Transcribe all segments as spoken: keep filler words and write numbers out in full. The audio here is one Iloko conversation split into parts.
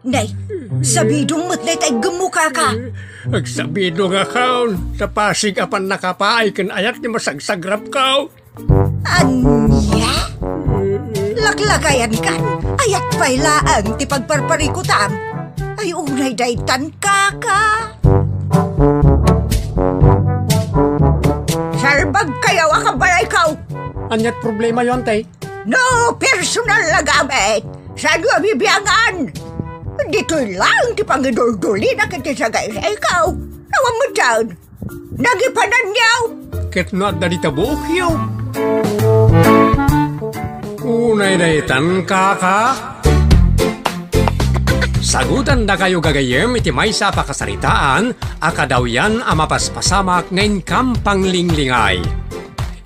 Nay, sabidong met dayta iggemmo, kaka. Agsabidongakon, ta pasig a pannakapaay ken ayat ti masagsagrapko. Ania? Laklakayankan, ayat pay laeng ti pagparparikutam. Ay, unay daytan, kaka. Sarbagkayo a kabalayko. Aniat problemayo, Antay? No personal a gamit, saanyo a bibiangan? Ditoy laeng ti pangiduldulina ken ti sagaysayko. Awan met saan. Nagipananyo. Ket no adda dita buokyo. Unay daytan, kaka. Sagutandakayo gagayyem iti maysa a pakasaritaan a kadawyan a mapaspasamak nga inkam panglinglingay.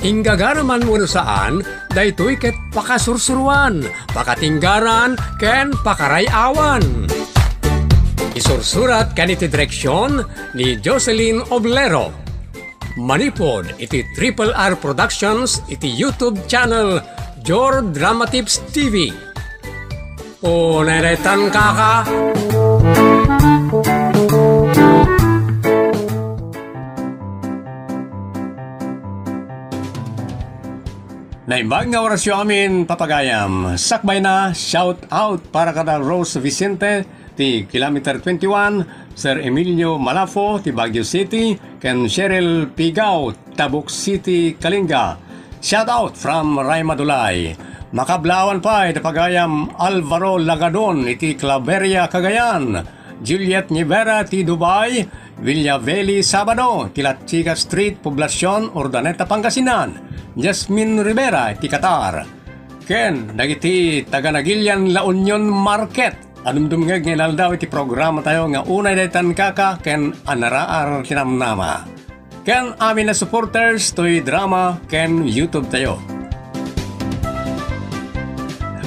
Inggagaraman wenno saan, daytoy ket pakasursuroan, pakatinggaran, ken pakaray-awan. Isursurat ken iti direksion ni Jocelyn Oblero. Manipud iti Triple R Productions iti YouTube channel Jor Dramatips T V. Unay daytan, kaka. Naimbag nga orasyo amin, papagayam. Sakbayna, shout out para kada Rose Vicente ti Kilometer twenty-one, Sir Emilio Malafo ti Baguio City, ken Cheryl Pigao, Tabuk City, Kalinga. Shout out from Ray Madulay. Makablaawan pay da pagayam Alvaro Lagadon iti Claveria, Cagayan, Juliet Nivera ti Dubai, Villa Veli Sabado ti La Chica Street, Poblacion, Urdaneta, Pangasinan, Jasmine Rivera ti Qatar, ken dagiti taga Nagilian, La Union Market. Adumdumngeg nga inaldaw iti programatayo nga Unay Daytan, Kaka ken Anaraar ti Namnama. Ken amin a supporters toy drama ken YouTube tayo.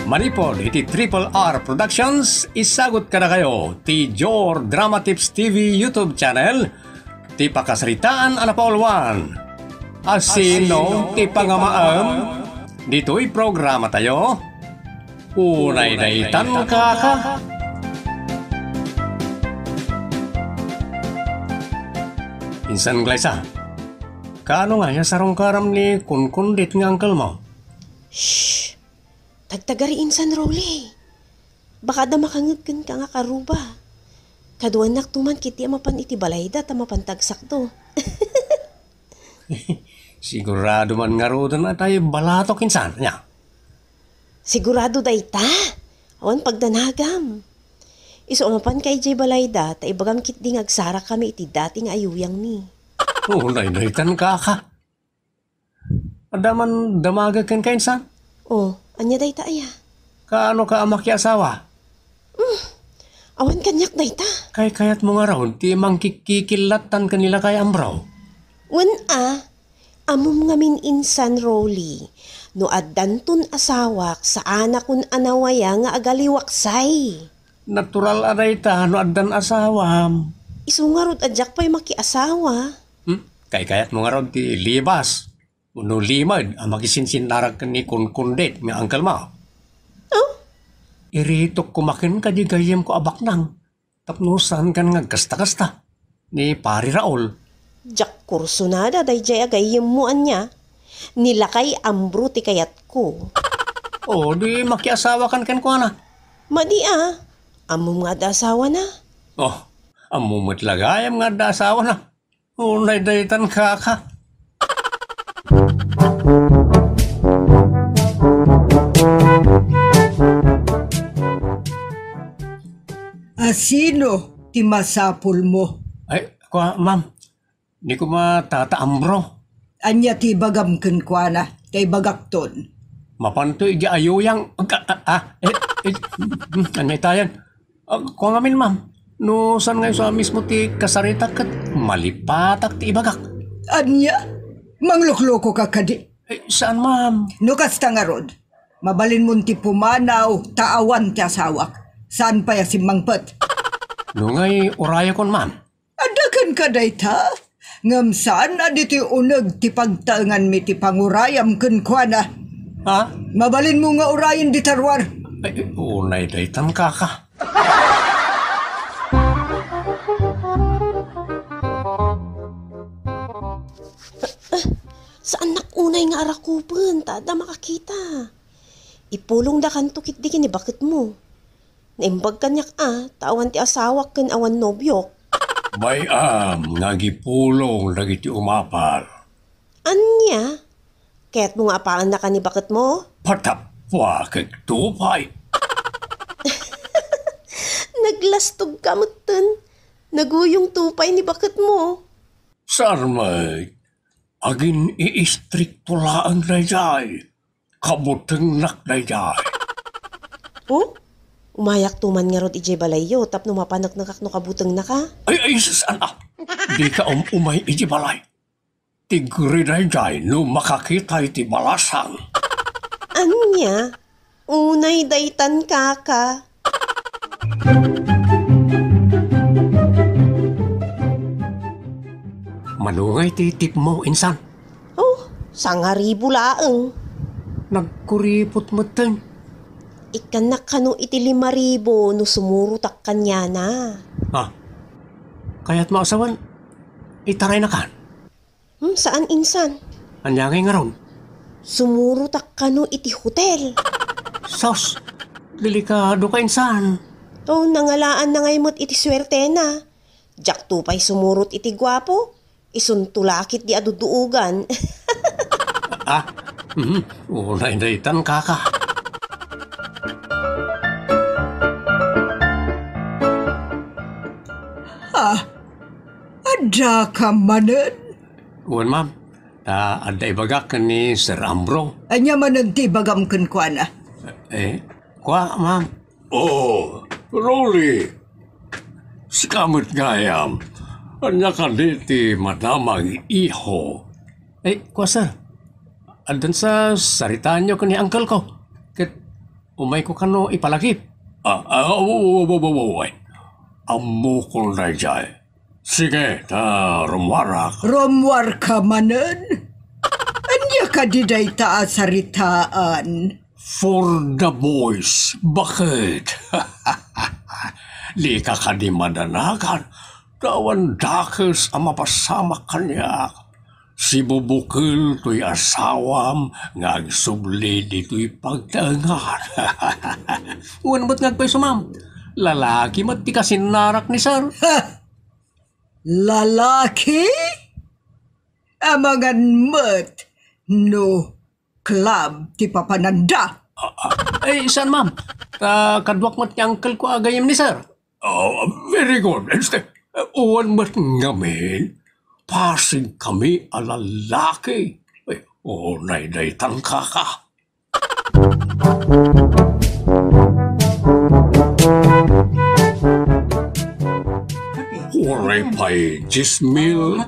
Manipod iti Triple R Productions, isagut kadakayo ti Jor Drama Tips T V YouTube channel, ti pakasaritaan a napauluan. Asino ti pangamaem ditoy programatayo? Unay daytan, kaka. Insan, Glyza, kaano nga ya sarungkaram ni Kunkundit nga uncle mo? Shh! Tagtagari, Insan Rolly. Baka adda makangngeg kenka nga karuba. Kaduanakto man ketdi a mapan iti balayda ta mapan tagsakto. Sigurado man ngaruden a tay balatok, Insan, ania? Sigurado dayta. Awan pagdanagam. Isu a mapanka idiay balayda, ta ibagam ketdi nga agsarakami iti dati nga ayuyangmi. Unay daytan, kaka. Adda man damagek kenka, Insan? Oh, ania dayta aya? Kaano ka a makiasawa? Hmm, awan kaniak dayta. Kaykayatmo ngarud ti mangkikkikillattan ken ni lakay Ambro? Wen a, ammom ngamin, Insan Rolly, no addanton asawak, saanakon a nawaya nga agaliwaksay. Natural a dayta no addan asawam. Isu ngarud a diak pay makiasawa. Hmm? Kaykayatmo ngarud ti libas wenno limed a makisinsinnarak ken ni Kunkundit nga uncle mo? Oh? Iritok koma kenka di gayyemko a baknang tapno saankan nga agkasta-kasta ni Pari Raul. Diak kursunada daydiay a gayyemmo, ania? Ni lakay Ambro ti kayatko. O, di makiasawakan kenkuana. Madi a. Ammom nga adda asawana? Oh, ammom met la gayam nga adda asawana. Unay daytan, kaka. Asino ti masapulmo? Ay, kua, ma'am. Ni koma Tata Ambro. Ania ti ibagam kenkuana, ta ibagakton? Mapanto idiay ayuyang, ag-, a-, a-, ah, eh, eh, mm, ania itayen? Ah, kua ngamin, ma'am. No saan nga isu a mismo ti kasaritak ket malipatak ti ibagak. Ania? Mangluklukoka kadi? Eh, saan, ma'am? No kasta ngarud, mabalinmon ti pumanaw ta awan ti asawak. Saan pay a simmangpet? No ngay urayakon, ma'am. Adda kenka dayta? Ngem saan a ditoy uneg ti pagtaenganmi ti pangurayam kenkuana. Ha? Mabalinmo nga urayen dita ruar. Ay, unay daytan, kaka. Saannak unay nga arakupen, ta adda makakita. Ipulongdakanto ketdi ken ni baketmo. Naimbag kaniak a, ta awan ti asawak ken awan nobiok. Bay-am nga agipulong dagiti umapal. Ania? Kayatmo nga apaannak ken ni baketmo? Patappuak ket tupay. Naglastogka metten. Naguyongto pay ni baketmo. Saan met, agin-iistrikto laeng daydiay. Kabutengnak daydiay. Oh? Umayakto man ngarud idiay balayyo tapno mapaneknekak no kabutengnaka. Ay, ay, saan a? Dika um-umay idiay balay. Tigri daydiay no makakita iti balasang. Ania? Unay daytan, kaka. Mano ngay ti tipmo, insan? Oh, sangaribu laeng. Nagkuripot metten. Ikkannak kano iti limaribu no sumurotak kaniana. Ah, kayatmo a sawen? Itaraynakan. Hmm, saan insan? Ania ngay ngarud? Sumurotak kano iti hotel. Sus, delikadoka insan. Oh, nangalaanna ngay met iti suertena. Diakto pay sumurot iti guapo. Isunto la ketdi a duduogan. Ah, mhm, unay daytan, kaka. Ah, addaka manen? Wen, ma'am. Ta adda ibagak ken ni Sir Ambro. Ania manen ti ibagam kenkuana? Eh, kua, ma'am. Oh, Rolly. Sika met gayam. Ania kadi ti madamag, iho? Eh, kua, sir. Addan sa saritaanyo ken ni uncle ko. Ket umayko kano ipalagip. Ah, ah, wa-, wa-, wa-, wa-, wa-, wa-, Ammokon daydiay. Sige, ta rummuarak. Rummuarka manen? Ania kadi dayta a saritaan? For the boys, baket. Dika kadi madanagan, ta awan dakes a mapasamak kaniak. Sibubukel toy asawam nga agsubli ditoy pagtaengan. Wen met nga agpayso, ma'am. Lalaki met ti kasinnarak ni sir. Ha! Lalaki? Amangan met no club ti papananda. Ah, ah, eh, saan, ma'am? Ta kaduak met ni uncle ko a gayyem ni sir. Oh, very good. Este, wen met ngamin, pasigkami a lalaki. Ay, unay daytan, kaka. Uray pay dies mil,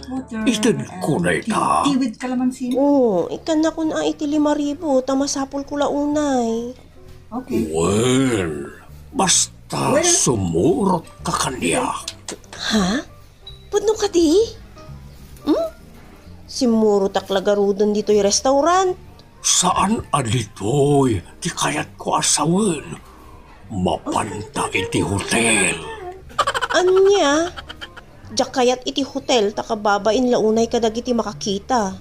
itedko dayta. Tiwid kalamansi. Oh, ikkannakon a iti lima ribu, ta masapulko la unay. Okay. Well, basta sumurotka kaniak. Ha? Pudno kadi? Hmm? Simmurotak la garuden ditoy restaurant. Saan a ditoy ti kayatko a sawen. Mapanta iti hotel. Ania? Diak kayat iti hotel ta kababain la unay kadagiti makakita.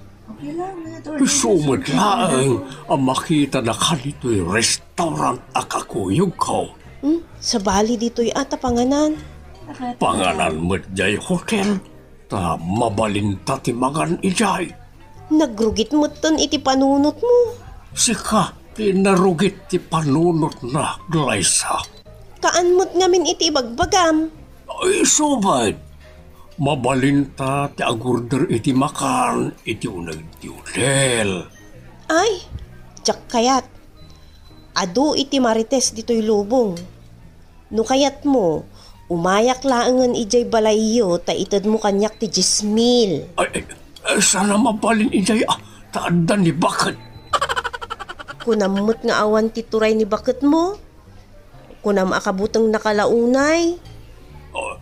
Isu met laeng a makitada kaditoy restaurant a kakuyogko. Hmm, sabali ditoy a ta panganan. Panganan met jay hotel, ta mabalinta ti mangan idiay. Nagrugit metten iti panunotmo. Sika ti narugit ti panunotna, Glyza. Kaan met ngamin iti ibagbagam. Isu met. Mabalinta ti agorder iti makan iti uneg ti hotel. Ay, diak kayat. Adu iti marites ditoy lubong. No kayatmo, umayak laengen idiay balayyo ta itedmo kaniak ti dies mil. Ay, ay, ay, saan a mabalin idiay a, ta adda ni baket. Kunam met nga awan ti turay ni baketmo? Kunam a kabutengnaka la unay? Oh,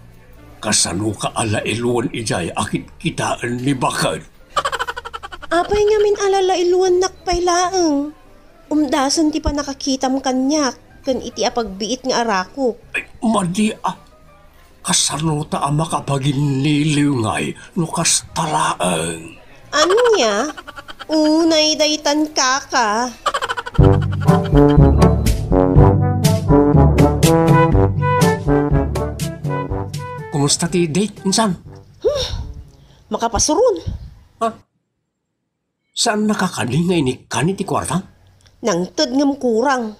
kasanoka a lailuen idiay a kitkitaen ni baket? Apay ngamin a lalailuennak pay laeng? Umdasen ti pannakakitam kaniak. ken iti apagbiit nga arakop. Ay, madi a. Kasano ta a makapaginniliw ngay no kasta laeng? Ania? Unay daytan, kaka. Kumusta ti date, insan? Hmm, makapasuron. Ha? Saan nakakadi nga inikkan iti kuarta? Nangted ngem kurang.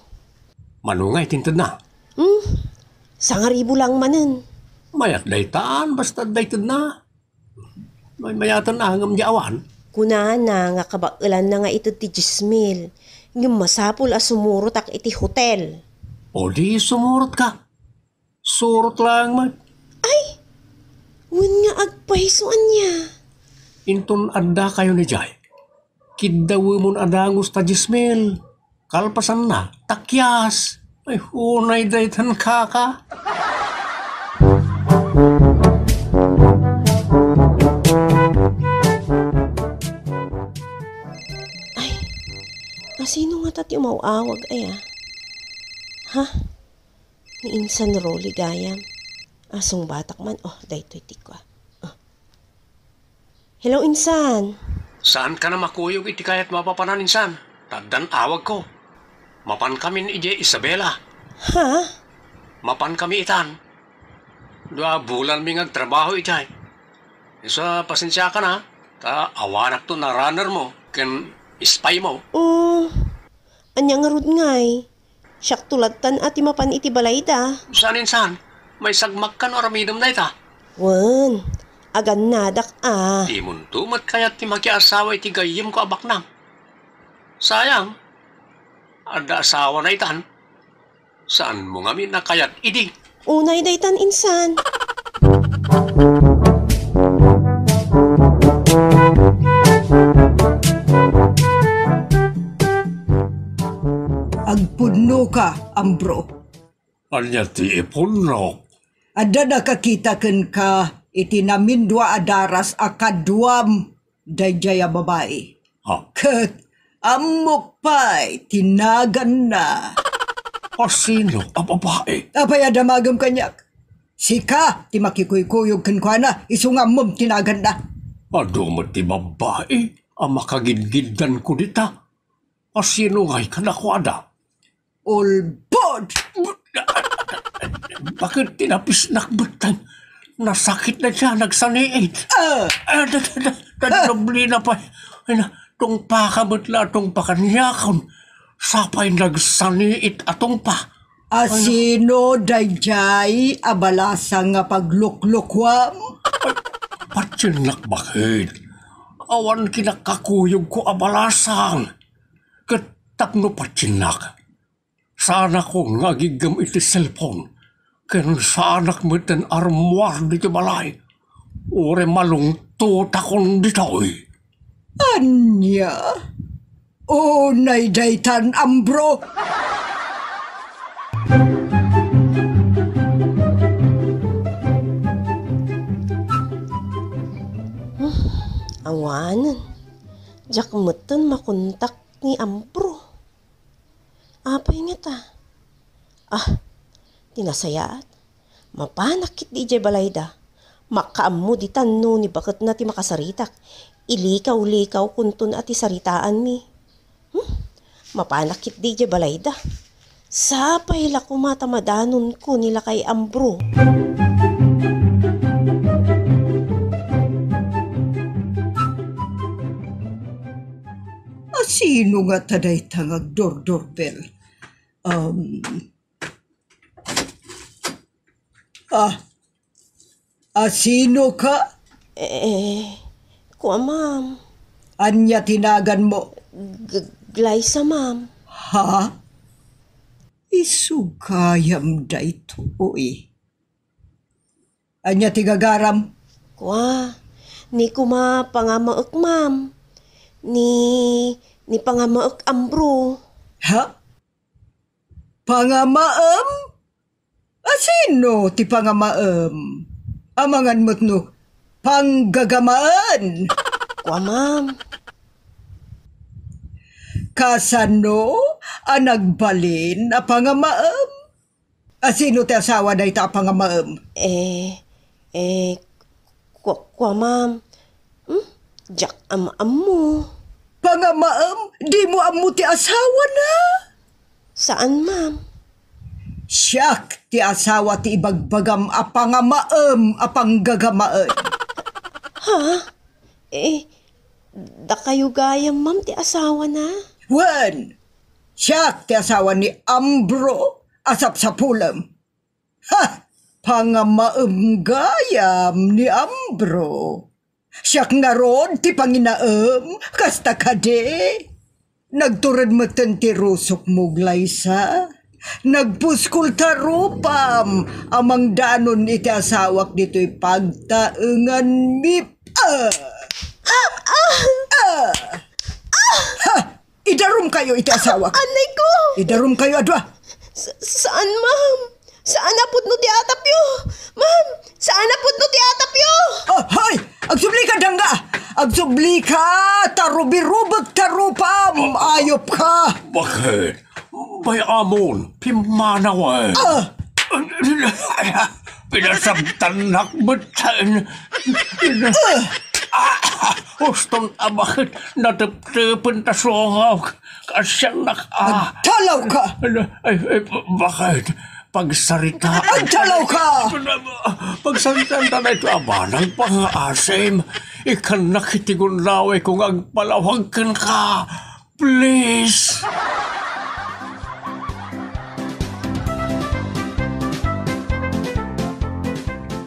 Mano nga itintedna? Hmm, sangaribo lang manen. Mayat daytan, basta daytedna. May mayatan a ngem di awan. Kunana nga kabaelanna nga ited ti dies mil, ngem masapul a sumurotak iti hotel. O di sumurot ka. Surot laeng met. Ay, wen nga agpayso ania. Inton adda kayo ni Jai, kiddawemon a dangus ta dies mil. Kalpasanna, takyas. Ay, unay daytan, kaka. Ay, asino nga ta ti umaw-awag, aya? Ha? Ni Insan Rolly gayam. Asungbatak man. Oh, daytoy ti kua. Oh. Hello, Insan. Saan ka na makuyog iti kayat mapapanan, Insan? Taddan awag ko. Mapan kamin idiay Isabela. Ha? Mapan kami itan. Dua bulan mi nga agtrabaho idiay. Isu a pasensiakan a, ta awanak to na runner mo ken spy mo. Oh, ania ngarud ngay? Siak to lattan a ti mapan iti balayda. Saan insan? May sagmakkan no aramidem dayta? Wen, agannadak a. Dimonto met kayat ti makiasawa iti gayyemko a baknang. Sayang, adda asawana itan. Saanmo ngamin a kayat idi? Unay daytan insan. Agpunnoka, Ambro. Ania ti ipunnok? Adda nakakita kenka iti namindua a daras a kaduam daydiay a babai. Ha? Ket ammok pay ti naganna. Asino a babai? Apay a damagem kaniak? Sika ti makikuykuyog kenkuana, isu nga ammom ti naganna. Adu met ti babai a makagidgiddanko dita. Asino ngay kadakuada? Ulbod! Bakit tinapisnak bettang? Nasakit na siya, nagsaniit. Ah! Ah, da, da, da, da, Ah! Doble na pa. Ay na, tungpa ka met la, tungpa kaniakon. Sapay nagsaniit a tungpa. Asino daydiay a balasang nga pagluklukuam? Ay, patiennak bakit? Awan kinakakuyogko a balasang. Ket tapno patiennak, saanakon nga agiggem iti cellphone, ken saanak met ti armuar ditoy balay. Uray malungtotakon ditoy. Ania? Unay daytan, Ambro? Hmm, awanen. Diak metten makontak ni Ambro. Apay ngata? Ah, ti nasayaat. Mapanak ketdi idiay balayda. Makaammo ditan no ni baketna ti makasaritak. Ilikaw-likaw kunton a ti saritaanmi. Hmm? Mapanak ketdi idiay balayda. Sapay la koma ta madanonko ni lakay Ambro. Asino ngata dayta nga agdordorbel? Um, ah, asino ka? Eh, kua, ma'am. Ania ti naganmo? G-, Glyza, ma'am. Ha? Isu gayam daytoy. Ania ti gagaram? Kua, ni koma pangamaek, ma'am. Ni, ni pangamaek, Ambro. Ha? Pangamaem? Asino ti pangamaem? Amangan met no panggagamaen? Kua, ma'am. Kasano a nagbalin a pangamaem? A sino ti asawa dayta a pangamaem? Eh, eh, kua, kua, ma'am. Hmm? Diak am-ammo. Pangamaem? Dimo ammo ti asawana? Saan, ma'am. Siak ti asawa ti ibagbagam a pangamaem a panggagamaen. Ha? Eh, dakayo gayam, ma'am, ti asawana? Wen, siak ti asawa ni Ambro a sapsapulem. Ha! Pangamaem gayam ni Ambro. Siak ngarud ti panginaem, kasta kadi? Nagtured metten ti rusokmo, Glyza. Nagpuskol ta rupam a mangdanon iti asawak ditoy pagtaengan mi. Ah! Ah! Ah! Ha! Idarumkayo iti asawak. Anay ko! Idarumkayo a dua. Sa-, saan, ma'am. Saan a pudno ti atapyo. Ma'am, saan a pudno ti atapyo. Ah, hoy! Agsublika, dangga! Agsublika, ta rubirubek ta rupam! Ayop ka! Bakit? Bay-amon, pimmanaw, eh. Ah! Pinasabtannak met sen. Ah! Uston a bakit nateptepen ta sungawk. Kasiannak, ah. Agtalawka! Ano? Ay, ay, bakit? Pagsaritaan. Agtalawka! Pagsaritaan ta na ito, aba, nagpangaasim. Ikannak iti gunaway ko nga agpalawag kenka. Please.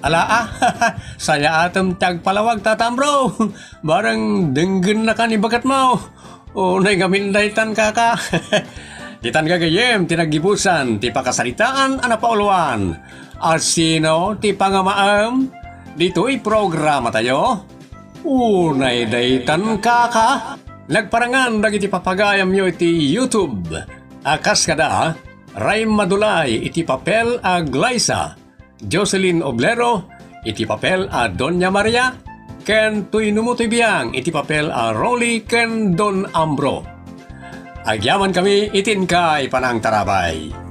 Ala, ah, sayaatem ti agpalawag, Tata Ambro. Bareng denggennakan ni baketmo. Unay ngamin daytan, kaka. Ditan gagayyem ti naggibusan ti pakasaritaan a napauluan. Asino ti pangamaem ditoy programatayo? Unay daytan, kaka. Nagparangan dagiti papagayamyo iti YouTube a kas kada Ray Madulay iti papel a Glyza, Jocelyn Oblero iti papel a Doña Maria, ken Toy Numutoy Biang iti papel a Rolly ken Don Ambro. Agyamankami iti inkay panangtarabay.